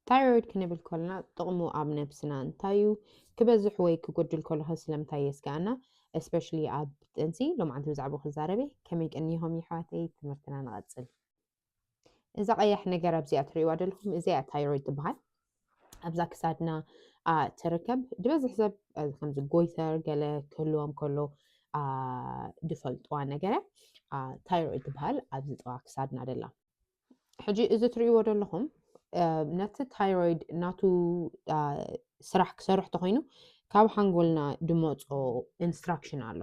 ታይሮይድ ክንብል ከለና ጥቕሙ ኣብ ነብስና እንታይ እዩ? ክበዝሕ ወይ ክጎድል ከሎ ስለምንታይ የስግኣና? Especially ኣብ ጥንሲ። ሎማዓንቲ ብዛዕባኡ ክዛረብ እየ። ከመይ ቀኒኹም የሕዋተይ? ትምህርትና ንቐጽል። እዛ ቀያሕ ነገር ኣብዚኣ ትርእይዋ ዘለኹም፣ እዚኣ ታይሮይድ ትበሃል። ኣብዛ ክሳድና ትርከብ። ዝበዝሕ ሰብ ከምዚ ጎይተር ገለ ክህልዎም ከሎ ዝፈልጥዋ ነገር እያ። ታይሮይድ ትበሃል ኣብዚ ጥቓ ክሳድና ደላ። ሕጂ እዚ ትርእይዎ ዘለኹም ነቲ ታይሮይድ ናቱ ስራሕ ክሰርሕ ተኾይኑ ካብ ሓንጎልና ድመፆ ኢንስትራክሽን ኣሎ፣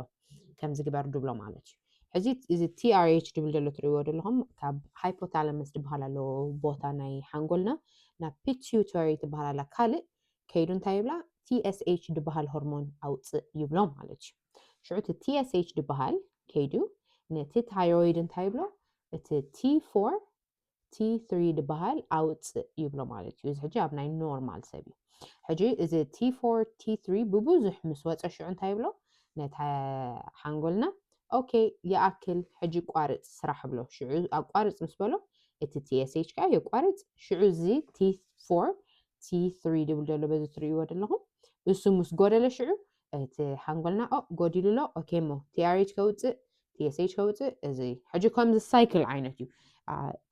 ከምዚ ግበር ድብሎ ማለት እዩ። ሕዚ እዚ ቲኣርኤች ድብል ዘሎ ትርእይዎ ዘለኹም ካብ ሃይፖታለመስ ድበሃል ኣሎ ቦታ ናይ ሓንጎልና ናብ ፒቱተሪ ትበሃል ኣላ ካልእ ከይዱ እንታይ ይብላ? ቲኤስኤች ድበሃል ሆርሞን ኣውፅእ ይብሎ ማለት እዩ። ሽዑ እቲ ቲኤስኤች ድበሃል ከይዱ ነቲ ታይሮይድ እንታይ ይብሎ? እቲ ቲ ፎር ቲ ትሪ ድበሃል ኣውፅእ ይብሎ ማለት እዩ። እዚ ሕጂ ኣብ ናይ ኖርማል ሰብ እዩ። ሕጂ እዚ ቲ ፎር ቲ ትሪ ብብዙሕ ምስ ወፀ ሽዑ እንታይ ይብሎ? ነታ ሓንጎልና ኦኬ ይኣክል፣ ሕጂ ቋርፅ ስራሕ ብሎ። ሽዑ ኣቋርፅ ምስ በሎ እቲ ቲኤስኤች ከዓ የቋርፅ። ሽዑ እዚ ቲ ፎር ቲ ትሪ ድብል ዘሎ በዚ ትርእይዎ ዘለኹም እሱ ምስ ጎደለ ሽዑ እቲ ሓንጎልና ኦ ጎዲሉ ኣሎ፣ ኦኬ እሞ ቲኣርኤች ከውፅእ ቲኤስኤች ከውፅእ እዚ ሕጂ ከምዚ ሳይክል ዓይነት እዩ።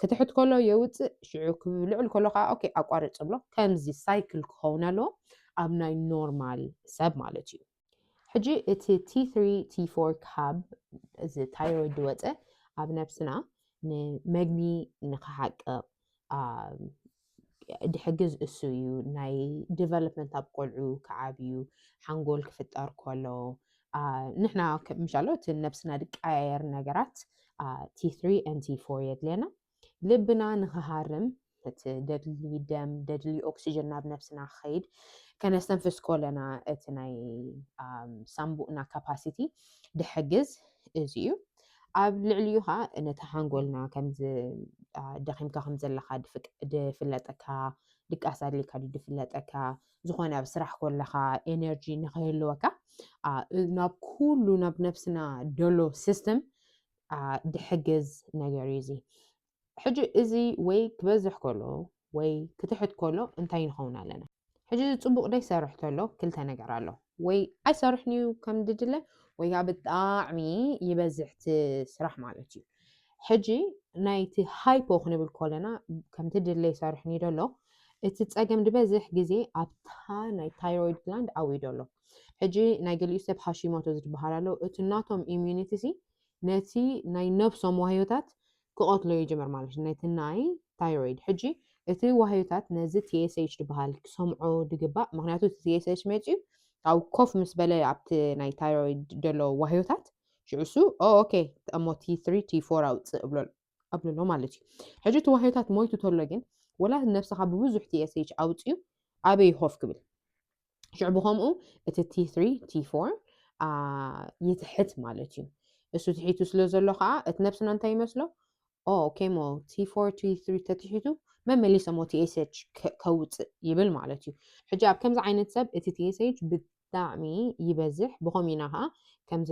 ክትሕት ከሎ የውፅእ፣ ሽዑ ክልዕል ከሎ ከዓ ኦኬ ኣቋርፅ ብሎ። ከምዚ ሳይክል ክኸውን ኣለዎ ኣብ ናይ ኖርማል ሰብ ማለት እዩ። ሕጂ እቲ ቲ ትሪ ቲ ፎር ካብ እዚ ታይሮይድ ዝወፀ ኣብ ነብስና ንመግቢ ንክሓቅቕ ድሕግዝ እሱ እዩ። ናይ ዲቨሎፕመንት ኣብ ቆልዑ ክዓብዩ ሓንጎል ክፍጠር ከሎ ንሕና ምሻሎ እቲ ነብስና ድቀያየር ነገራት ቲ ትሪ ን ቲ ፎር የድልየና። ልብና ንክሃርም እቲ ደድሊ ደም ደድሊ ኦክሲጅን ናብ ነብስና ክኸይድ ከነስተንፍስ ከለና እቲ ናይ ሳምቡእና ካፓሲቲ ድሕግዝ እዚ እዩ። ኣብ ልዕሊኡ ከዓ ነቲ ሓንጎልና ከምዚ ደኺምካ ከም ዘለካ ድፍለጠካ፣ ድቃስ ኣድልካ ድፍለጠካ፣ ዝኾነ ኣብ ስራሕ ከለካ ኤነርጂ ንክህልወካ ናብ ኩሉ ናብ ነብስና ደሎ ሲስተም ድሕግዝ ነገር እዩ እዚ። ሕጂ እዚ ወይ ክበዝሕ ከሎ ወይ ክትሕት ከሎ እንታይ ንኸውን ኣለና? ሕጂ እዚ ፅቡቕ ደይ ሰርሕ ተሎ ክልተ ነገር ኣሎ። ወይ ኣይሰርሕን እዩ ከም ድድለ ወይ ከዓ ብጣዕሚ ይበዝሕ እቲ ስራሕ ማለት እዩ። ሕጂ ናይቲ ሃይፖ ክንብል ከለና ከምቲ ድለ ይሰርሕን እዩ ደሎ እቲ ፀገም ዝበዝሕ ግዜ ኣብታ ናይ ታይሮይድ ግላንድ ዓብዩ ደሎ። ሕጂ ናይ ገሊኡ ሰብ ሃሺሞቶ ዝበሃል ኣሎ። እቲ ናቶም ኢሚዩኒቲ ሲ ነቲ ናይ ነብሶም ዋህዮታት ክቐትሎ ይጅምር ማለት እዩ። ነቲ ናይ ታይሮይድ ሕጂ እቲ ዋህዮታት ነዚ ቲኤስኤች ዝበሃል ክሰምዖ ድግባእ። ምክንያቱ እቲ ቲኤስኤች መፅዩ ካብ ኮፍ ምስ በለ ኣብቲ ናይ ታይሮይድ ዘሎ ዋህዮታት ሽዑ እሱ ኦኬ እሞ ቲ ትሪ ቲ ፎር ኣውፅእ ኣብለሎ ማለት እዩ። ሕጂ እቲ ዋህዮታት ሞይቱ ተሎ ግን ወላ ነብስኻ ብብዙሕ ቲኤስኤች ኣውፅዩ ኣበይ ኮፍ ክብል ሽዑ ብኸምኡ እቲ ቲ ትሪ ቲ ፎር ይትሕት ማለት እዩ። እሱ ትሒቱ ስለ ዘሎ ከዓ እቲ ነብስና እንታይ ይመስሎ? ኦኬ ሞ ቲ ፎር ቲ ትሪ ተትሒቱ መመሊሰ ሞ ቲኤስኤች ከውፅእ ይብል ማለት እዩ። ሕጂ ኣብ ከምዚ ዓይነት ሰብ እቲ ቲኤስኤች ብጣዕሚ ይበዝሕ። ብኸምኡ ኢና ከዓ ከምዚ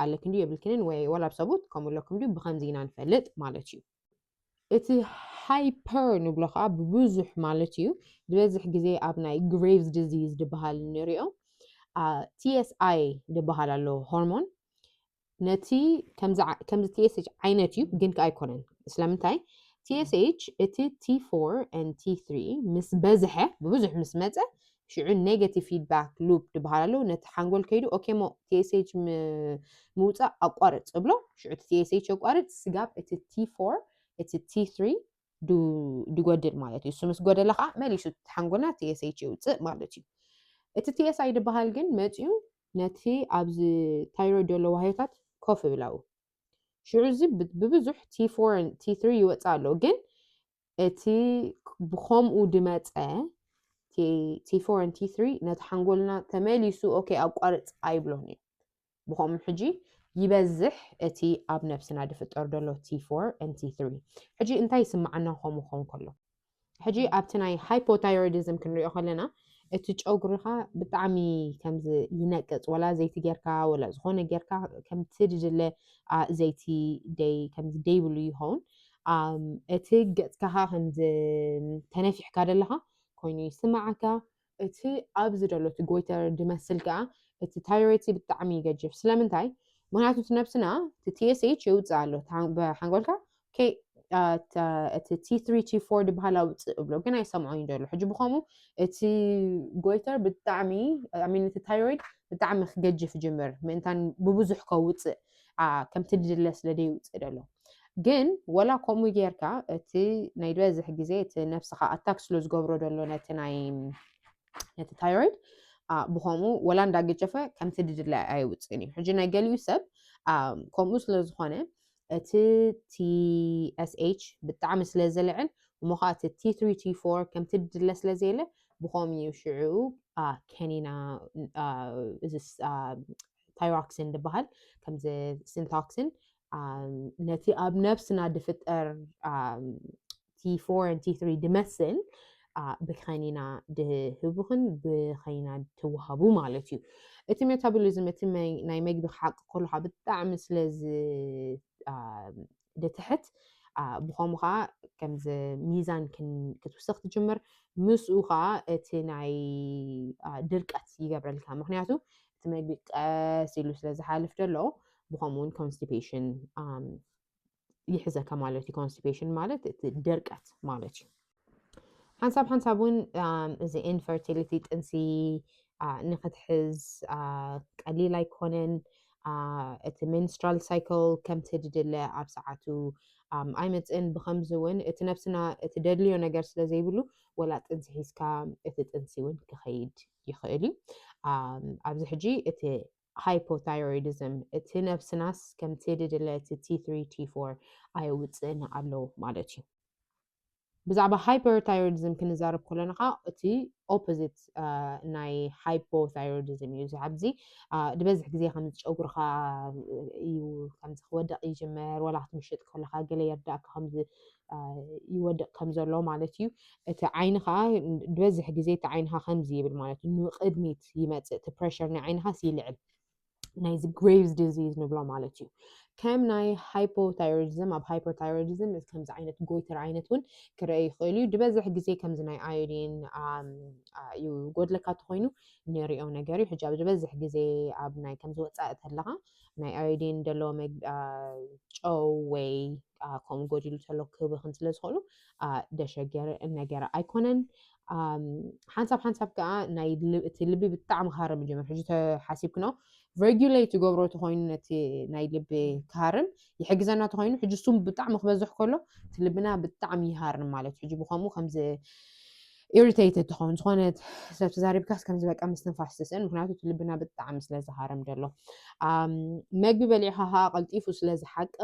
ኣለክን ድዩ የብልክንን ወይ ወላ ኣብ ሰብኡት ከምኡ ኣለኩም ድዩ ብኸምዚ ኢና ንፈልጥ ማለት እዩ። እቲ ሃይፐር ንብሎ ከዓ ብብዙሕ ማለት እዩ ዝበዝሕ ግዜ ኣብ ናይ ግሬቭስ ዲዚዝ ዝበሃል ንሪኦ። ቲኤስኣይ ዝበሃል ኣሎ ሆርሞን ነቲ ከምዚ ቲኤስኤች ዓይነት እዩ ግን ከዓ ኣይኮነን። ስለምንታይ ቲኤስኤች እቲ ቲ ፎር ን ቲ ትሪ ምስ በዝሐ ብብዙሕ ምስ መፀ ሽዑ ኔጋቲቭ ፊድባክ ሉፕ ዝበሃል ኣሎ። ነቲ ሓንጎል ከይዱ ኦኬ ሞ ቲኤስኤች ምውፃእ ኣቋርፅ እብሎ። ሽዑ እቲ ቲኤስኤች የቋርፅ ስጋብ እቲ ቲ ፎር እቲ ቲ ትሪ ድጎድል ማለት እዩ። እሱ ምስ ጎደለ ከዓ መሊሱ ሓንጎልና ቲኤስኤች የውፅእ ማለት እዩ። እቲ ቲኤስኣይ ዝበሃል ግን መፂኡ ነቲ ኣብዚ ታይሮይድ ዘሎ ዋህዮታት ኮፍ ይብላው። ሽዑ እዚ ብብዙሕ ቲ ፎር ቲ ትሪ ይወፅእ ኣሎ ግን እቲ ብኸምኡ ድመፀ ቲ ፎር ቲ ትሪ ነቲ ሓንጎልና ተመሊሱ ኦኬ ኣቋርፅ ኣይብሎን እዩ። ብኸምኡ ሕጂ ይበዝሕ እቲ ኣብ ነብስና ድፍጠር ዘሎ ቲ ፎር ን ቲ ትሪ። ሕጂ እንታይ ይስምዓና ከምኡ ክኸውን ከሎ? ሕጂ ኣብቲ ናይ ሃይፖታይሮይዲዝም ክንሪኦ ከለና እቲ ጨጉርኻ ብጣዕሚ ከምዚ ይነቅፅ፣ ወላ ዘይቲ ጌርካ ወላ ዝኾነ ጌርካ ከምቲ ድድለ ዘይቲ ደይ ከምዚ ደይብሉ ይኸውን። እቲ ገፅካ ከምዚ ተነፊሕካ ደለኻ ኮይኑ ይስማዓካ። እቲ ኣብዚ ዘሎ እቲ ጎይተር ድመስል ከዓ እቲ ታይሮይድ ብጣዕሚ ይገጅፍ። ስለምንታይ? ምክንያቱ እቲ ነብስና እቲ T S H የውፅእ ኣሎ። ብሓንጎልካ እቲ T three T four ዝበሃል ኣውፅእ እብሎ፣ ግን ኣይሰምዖ እዩ ዘሎ። ሕጂ ብኸምኡ እቲ ጎይተር ብጣዕሚ ሚን እቲ ታይሮይድ ብጣዕሚ ክገጅፍ ይጅምር፣ ምእንታን ብብዙሕ ከውፅእ ከምቲ ድድለ ስለ ደይውፅእ ደሎ። ግን ወላ ከምኡ ጌርካ እቲ ናይ ዝበዝሕ ግዜ እቲ ነብስኻ ኣታክ ስለ ዝገብሮ ደሎ ነቲ ናይ ነቲ ታይሮይድ ብኸምኡ ወላ እንዳገጀፈ ከምቲ ድድለ ኣይውፅእን እዩ። ሕጂ ናይ ገሊኡ ሰብ ከምኡ ስለ ዝኾነ እቲ T S H ብጣዕሚ ስለ ዝልዕል እሞ ከዓ እቲ T three T four ከምቲ ድድለ ስለ ዘየለ ብኸምኡ እዩ ሽዑ ከኒና እዚ ታይሮክሲን ዝበሃል ከምዚ ሲንቶክሲን ነቲ ኣብ ነብስና ድፍጠር T four and T three ድመስል ብኸኒና ድህብኽን ብኸኒና ትወሃቡ ማለት እዩ። እቲ ሜታቦሊዝም እቲ ናይ መግቢ ክሓቂ ከለካ ብጣዕሚ ስለዚ ድትሕት ብኸምኡ ከዓ ከምዚ ሚዛን ክትውስኽ ትጅምር። ምስኡ ከዓ እቲ ናይ ድርቀት ይገብረልካ። ምክንያቱ እቲ መግቢ ቀስ ኢሉ ስለ ዝሓልፍ ደሎ ብኸምኡ እውን ኮንስቲፔሽን ይሕዘካ ማለት እዩ። ኮንስቲፔሽን ማለት እቲ ድርቀት ማለት እዩ። ሓንሳብ ሓንሳብ እውን እዚ ኢንፈርቲሊቲ ጥንሲ ንክትሕዝ ቀሊል ኣይኮነን። እቲ ሜንስትራል ሳይክል ከምቲ ድድለ ኣብ ሰዓቱ ኣይመፅእን። ብከምዚ እውን እቲ ነብስና እቲ ደድልዮ ነገር ስለ ዘይብሉ ወላ ጥንሲ ሒዝካ እቲ ጥንሲ እውን ክኸይድ ይኽእል እዩ። ኣብዚ ሕጂ እቲ ሃይፖታይሮይዲዝም እቲ ነብስናስ ከምቲ ድድለ እቲ T three T four ኣየውፅእን ኣሎ ማለት እዩ። ብዛዕባ ሃይፐርታይሮይዲዝም ክንዛረብ ከለና ከዓ እቲ ኦፖዚት ናይ ሃይፖታይሮይዲዝም እዩ። ኣብዚ ድበዝሕ ግዜ ከምዚ ጨጉርካ እዩ ከምዚ ክወደቕ ይጅመር፣ ወላ ክትምሽጥ ከለካ ገለ የርዳእካ ከምዚ ይወድቕ ከም ዘሎ ማለት እዩ። እቲ ዓይንኻ ድበዝሕ ግዜ እቲ ዓይንኻ ከምዚ ይብል ማለት እዩ። ንቅድሚት ይመፅእ፣ እቲ ፕሬሸር ናይ ዓይንኻስ ይልዕል። ናይዚ ግሬቭስ ዲዚዝ ንብሎ ማለት እዩ። ከም ናይ ሃይፖታይሮይዲዝም ኣብ ሃይፐርታይሮይዲዝም ከምዚ ዓይነት ጎይተር ዓይነት እውን ክረአ ይኽእል እዩ። ድበዝሕ ግዜ ከምዚ ናይ ኣዮዲን ይጎድለካ ተኮይኑ ንሪኦ ነገር እዩ። ሕጂ ኣብ ዝበዝሕ ግዜ ኣብ ናይ ከምዚ ወፃኢ ተለካ ናይ ኣዮዲን ዘለዎ ጨው ወይ ከምኡ ጎዲሉ ተሎ ክህብኽን ስለ ዝኽእሉ ደሸገር ነገር ኣይኮነን። ሓንሳብ ሓንሳብ ከዓ ናይ እቲ ልቢ ብጣዕሚ ክሃርም ይጀምር። ሕጂ ተሓሲብክኖ ሬጉሌት ይገብሮ ተኮይኑ ነቲ ናይ ልቢ ክሃርም ይሕግዘና ተኮይኑ፣ ሕጂ እሱም ብጣዕሚ ክበዝሕ ከሎ እቲ ልብና ብጣዕሚ ይሃርም ማለት እዩ። ሕጂ ብከምኡ ከምዚ ኢሪቴትድ ትኸውን፣ ዝኾነ ሰብ ተዛሪብካስ ከምዚ በቃ ምስትንፋስ ትስእን፣ ምክንያቱ እቲ ልብና ብጣዕሚ ስለ ዝሃርም ደሎ። መግቢ በሊዕካ ከዓ ቀልጢፉ ስለ ዝሓቅቕ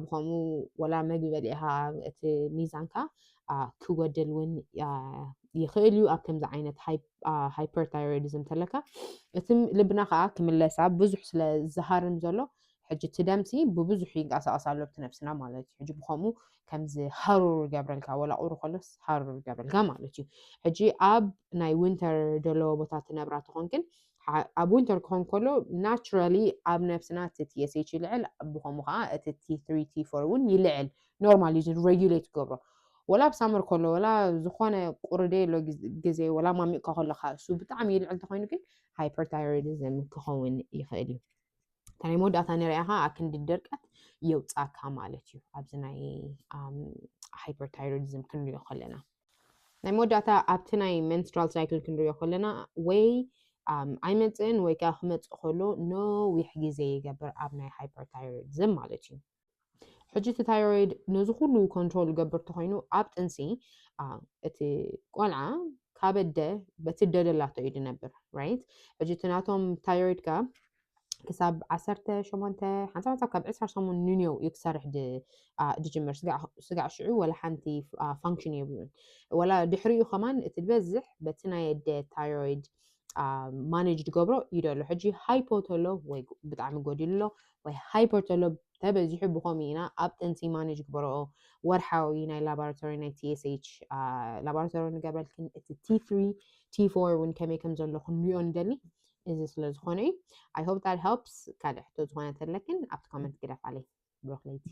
ብከምኡ ወላ መግቢ በሊዕካ እቲ ሚዛንካ ክጎድል እውን ይኽእል እዩ። ኣብ ከምዚ ዓይነት ሃይፐርታይሮይዲዝም ተለካ እቲ ልብና ከዓ ክምለሳ ብዙሕ ስለ ዝሃርም ዘሎ ሕጂ እቲ ደምሲ ብብዙሕ ይንቀሳቀስ ኣሎ ኣብቲ ነብስና ማለት እዩ። ሕጂ ብከምኡ ከምዚ ሃሩር ይገብረልካ፣ ወላ ቁሩ ከሎስ ሃሩር ይገብረልካ ማለት እዩ። ሕጂ ኣብ ናይ ዊንተር ዘለዎ ቦታ ትነብራ ተኾንክን ኣብ ዊንተር ክኾን ከሎ ናቹራሊ ኣብ ነብስና እቲ T S H ይልዕል፣ ብኸምኡ ከዓ እቲ T three T four እውን ይልዕል። ኖርማል እዩ ሬጉሌት ይገብሮ። ወላ ኣብ ሳመር ከሎ ወላ ዝኾነ ቁሪ ደየሎ ግዜ ወላ ማሚቕካ ከለካ እሱ ብጣዕሚ ይልዕል ተኮይኑ ግን ሃይፐርታይሮይዲዝም ክኸውን ይኽእል እዩ። እታ ናይ መወዳእታ ንሪኣ ከዓ ኣክንዲ ድርቀት የውፃካ ማለት እዩ። ኣብዚ ናይ ሃይፐርታይሮይዲዝም ክንሪኦ ከለና ናይ መወዳእታ ኣብቲ ናይ መንስትራል ሳይክል ክንሪኦ ከለና ወይ ኣይመፅእን ወይ ከዓ ክመፅእ ከሎ ነዊሕ ግዜ ይገብር ኣብ ናይ ሃይፐርታይሮይዲዝም ማለት እዩ። ሕጂ እቲ ታይሮይድ ነዚ ኩሉ ኮንትሮል ገብር ተኮይኑ ኣብ ጥንሲ እቲ ቆልዓ ካበደ በቲ ደደላቶ እዩ ድነብር ራይት። ሕጂ እቲ ናቶም ታይሮይድ ከ ክሳብ ዓሰርተ ሸሞንተ ሓንሳብ ሓንሳብ ካብ ዕስራ ሰሙን ንንዮው እዩ ክሰርሕ ድጅምር። ስጋዕ ሽዑ ወላ ሓንቲ ፋንክሽን የብሉን። ወላ ድሕሪኡ ከማን እቲ ዝበዝሕ በቲ ናይ ኣደ ታይሮይድ ማኔጅ ድገብሮ እዩ ደሎ። ሕጂ ሃይፖ ተሎ ወይ ብጣዕሚ ጎዲሉ ኣሎ ወይ ሃይፐር ተሎ ተበዚሑ ብኸምኡ ኢና ኣብ ጥንሲ ማኔጅ ግበረኦ። ወርሓዊ ናይ ላቦራቶሪ ናይ T S H ላቦራቶሪ ንገብረልክን እቲ T three T four እውን ከመይ ከም ዘሎ ክንሪኦ ንደሊ። እዚ ስለ ዝኾነ እዩ። I hope that helps። ካልእ ሕቶ ዝኾነ ተለክን ኣብቲ ኮመንት ግደፋለይ። ብሩኽ ለይቲ።